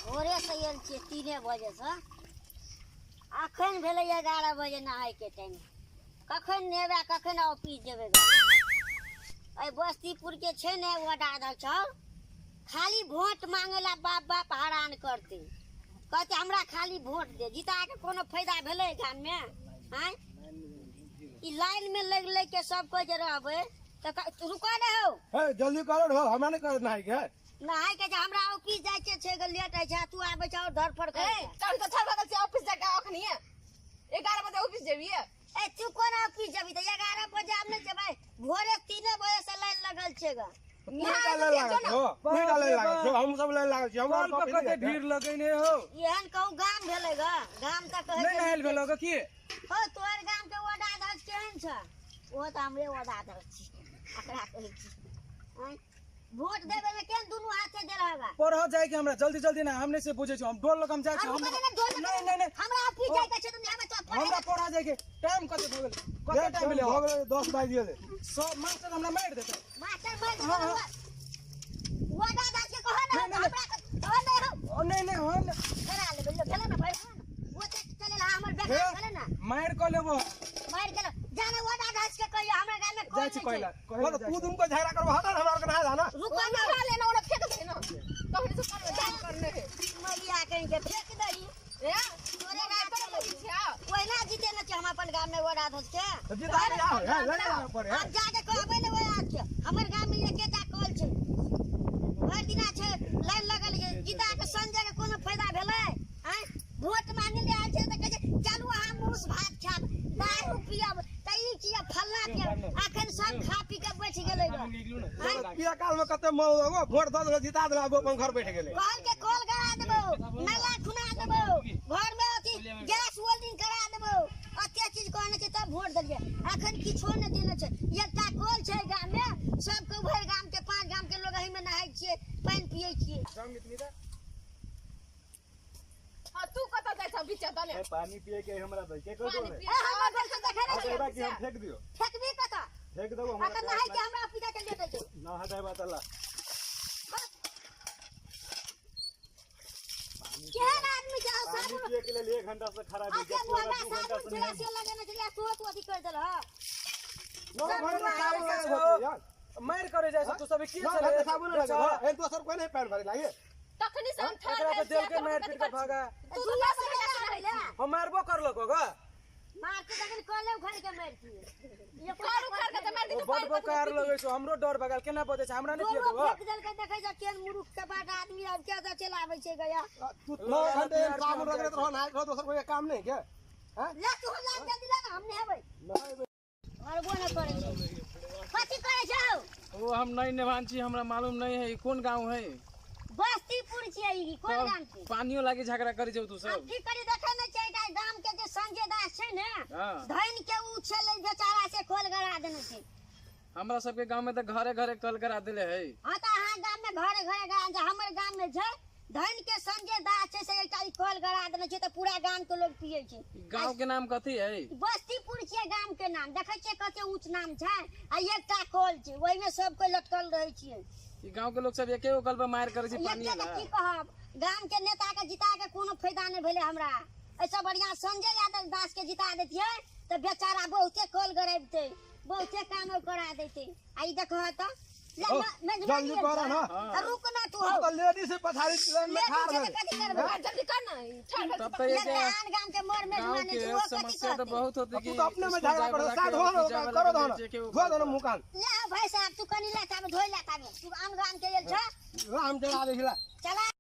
भोरेसँ आयल छियै 3 बजेसँ, अखन भेलै 11 बजे नहायके टाइम। कखन नहेबै, कखन ऑफिस जेबै? एहि बस्तीपुरके छै ने ओडा छौ, खाली वोट मांगे ला बाप बाप हरान करते, कहते हमरा खाली वोट दे। जीता के कोनो फायदा भेलै गाममे? आँय, ई लाइन में लग लग के सब कोई जे रहबै तऽ रुको ने हौ। हे जल्दी करो हो, हमरा नहीं करे नहाय के। नहाय के छै, हमरा ऑफिस जाइ के छै, लेट होइ छै, तू आबै छै और धरफड़ ए करै। चल तऽ चल बगल से ऑफिस जाके अखनी 11 बजे ऑफिस जेबी। ए तू कोन ऑफिस जेबी? तऽ 11 बजे आब नहि जेबै, भोरे 3 बजे से लाइन लगल छै ग। पूरी लाइन लागल छौ, पूरी लाइन लागल छौ, हम सब लाइन लागल छी। हमरा कल पर कते भीड़ लगेने हो। एहन कहू गाम भेलै ग? गाम तऽ कहै नहीं नहायल भेलो ग की हो? तोहर गाम के ओडा दस केहन छ? ओ तऽ हमरे ओडा दस छी, एकरा कहै छी। आँय, वोट देबै में केहन दुनू हाथे दे रहगा? पढ़ जाए के हमरा जल्दी जल्दी ना, हम नहीं से बुझे छी, हम डोल लग हम जाए छी। हम नहीं नहीं नहीं, हमरा ऑफिस जाय के छै तऽ नहाबै तो पढ़े। हमरा पढ़ा जाए के टाइम कते भ गेल? कते टाइम भेलै? हो गेलै 10 बाजि गेलै। सब मास्टर हमरा मारि देतै। मास्टर मारि देतै? ओडा दस के कहो ना। नहीं, नहीं। हमरा कहो नहीं हो। ओ नहीं नहीं, हम करा लेबै, लो भेलै ना भाई, ओ तऽ चले ला हमर बेकार भेलै ना। मारि क लेबो। मारि गेल जाने ओडा दस के कहियो हमरा गाम में जाइ कोई छी नहीं कहला छै। कहला तो तू तुमको झगड़ा करबो, हटा हमरा के नहाय ना। रुको ना। उठा लेना, ओना फेंक दे ना, तखनी से कर जाम करने है। मरिया कहीं के फेंक दही। ए तोरे रात कर चले। छै। ओहिना जीते न छै हम अपन गाम में ओडा दस के। तो जीता के आओ, हे लड़े ना पड़े। आब जाके कहबै ने ओहि आज के, हमर गाम में एकेटा कल छै, भरि दिना छै लाइन लगल छै। जीता के संजय के कोनो फायदा भेलै? आँय, वोट मांगे ले आयल छै तऽ कहै छै चलू अहाँ मूस भात खायब, दारू पियब, तऽ ई पियब, फल्लाँ पियब। अखन सब खा पी के बैठ गेलै ग। आँय, पिया काल में कते मन लगो, वोट दऽ देलक, जीता देलक, आब अपन घर बैठ गेलै। कहल के कल करा देबो, नाला खुना देबो, घर में अथी गैस वेल्डिंग करा देबो, अते चीज कहने छै तब वोट देलियै। अखन किछो नहि देने छै। एकटा कल छै गाम में, सबके भरि गाम के 5 गाम के लोग एहि में नहाय छियै, पानि पियै छियै। हां, तू कतऽ जाइ छ बीच दने? पानी पिए के हमरा दै के कर पानी दो। पिए। ए हमर घर से देखै आ नहि देबा छियै? कि हम फेंक दियो? फेकबी कतऽ? फेंक देबो हमरा। अखन नहाय के हमरा पूजा के लेटे छै। ना हटाए बात अल्लाह। केहन आदमी छै? पानी साबुन पिए के लिए 1 घंटा से खड़ा भी अच्छा पूरा मुहगा 2 घंटा साबुन से छलै नहीं। से लगेने छलै, तू तो अथी कर देलह। 9 घंटा साबुन लगे होतै यार। मारि करे जाइ छै तू सब की 9 छलै? घंटा साबुन लगे हो, एहन दोसर कोई नहीं पैर भरे लागे। तखनी से हम ठाढ़ एकरा भेल पे देल के छियै, मारि पीट के भागा। तू तऽ 10 घंटा से रहै ले। हम मारबो करलक ग। मारते तखन कले उखाड़ के मारतियै। कल उखाड़ के तऽ मारि ओ देतौ। बड बोकार लगै छौ, हमरो डर भगल। केना बजै छै? हमरा नहीं पिए दोनो देबो। फेंक देलकै। देखै छै केहन मुरुख के बाट आदमी आब के तऽ चलि आबै छै गया। तू 9 घंटे एहन साबुन रगड़ैत रहो, नहाइत रहो, दोसर कोई काम नहीं के? हैं? ले तू ला जल्दी ला ना, हम नहेबै। नहाय मरबो नहि करै छै। कथी करै छौ? वो हम नहीं नेवान छी, हमरा मालूम नहीं है ई कोन गांव है। बस्तीपुर छियै ई, कोन गाम छी? पानियो लागी झगड़ा करी जाऊ तू हम सब। की करी, देखै नहि छै एकटा गाम के जे संजय दास छै ने, हाँ। धन के उ छलै बेचारा, से खोल गड़ा देने छै। हमरा सबके गांव में तो घरे घरे कल करा देले है। हाँ तऽ अहाँ गाम में घरे घरे गाम छै, हमर गाम में छै धन के संजय दास छै से एकटा ई कल गड़ा देने छै तऽ पूरा गाम के लोग पियै छै। ई गांव के नाम कथी है? बस्तीपुर छियै गाम के नाम। देखै छियै कते ऊँच नाम छै आ एकटा कल छै, ओहिमे सब कोइ लटकल रहै छियै। ई गांव के लोग सब एके गो कल पर मार करे छै पानी एके ला। के की कहब, गाम के नेता के जीता के कोनो फायदा नहि भेलै हमरा। एहिसँ बढ़िआँ संजय यादव दास के जीता दैतियै तऽ बेचारा बहुते कल गड़ैबतै, बहुते काम करा दैतै। आ ई देखह तऽ ले, ओ, मेजबानी जल्दी करऽ ना। तऽ रुक ना तू हम हौ। तो लेडीज से पछाड़ी लाइन में लेडीज ठाढ़ छै तऽ है। कथी करबै? जल्दी कर ना, ठाढ़ भेल तब छी। तो एकटा ये आन गाम के मर गांव मेजबानी के छै, ओ कथी समस्या तो कहतै? बहुत होती तू कि तो अपने में स्कूल झगड़ा जाए करो, वाला साथ के, हो ऑफिस जाए वाला करो के दो ना, जे के वो धो दो ना मुँह कान। ले भाई साहब, तू कनी ले ताबे, धोइ ले ताबे। तू आन गाम के आयल छह। राम जला दे हिला। चला।